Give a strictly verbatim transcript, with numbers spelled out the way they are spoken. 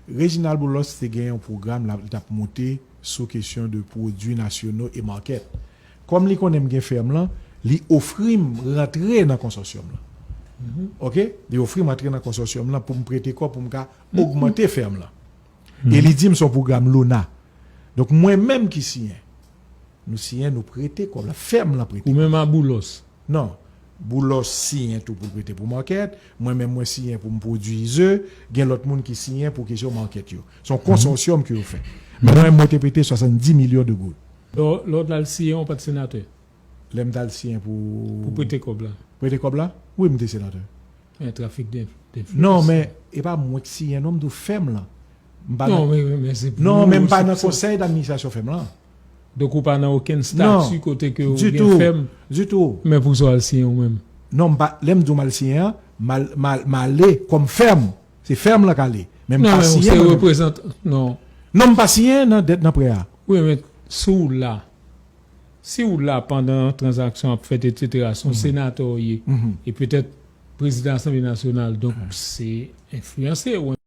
Reginald Boulos te gen yon pwogram la, li t ap monte sou kesyon de pwodui nasyono e makèt. Kòm li konnen m gen fèm lan, li ofri m rantre nan konsòsyòm lan. Oke? Li ofri m rantre nan konsòsyòm lan pou m prete kòb pou m ka ogmante fèm lan. E li di m se yon pwogram lona. Donk, mwen menm ki siyen. Nou siyen, nou prete kòb la. Fèm lan prete. Ou menm a Boulos? Non. Boulos siyen tou pou l prete pou makèt. Mwen menm, mwen siyen pou m pwodui ze. Gen lòt moun ki siyen pou kesyon makèt yo. Se yon konsòsyòm ke yo fè. Men mwen, mwen te prete swasanndis milyon de goud. Lè w t al siyen, ou pa t senatè? Lè m t al siyen pou. Pou prete kòb la? Prete kòb la? Wi, m te senatè. Men trafik de, de Non, men e pa mwen k siyen, non, m di w fèm lan. M pa Non, nan men, men, men se pou Non, men m pa nan konsèy d'administrasyon fèm lan. Donk ou pa nan okenn Non, stati kote ke ou gen ditou, fèm. Ditou. Men pou sa w al siyen ou menm. Non, m pa, lè m di w m al siyen an, m al, m al, m ale kòm fèm. Se fèm lan k ale. Men m Non, pa men ou siyen se mwen menm. Reprezantan, non. Non, m pa siyen nan dèt nan prè a. Wi, men si w la, si w la pandan tranzaksyon ap fèt, etsetera, se yon senatè w ye, e petèt prezidan Asanble Nasyonal, donk se enfliyanse ou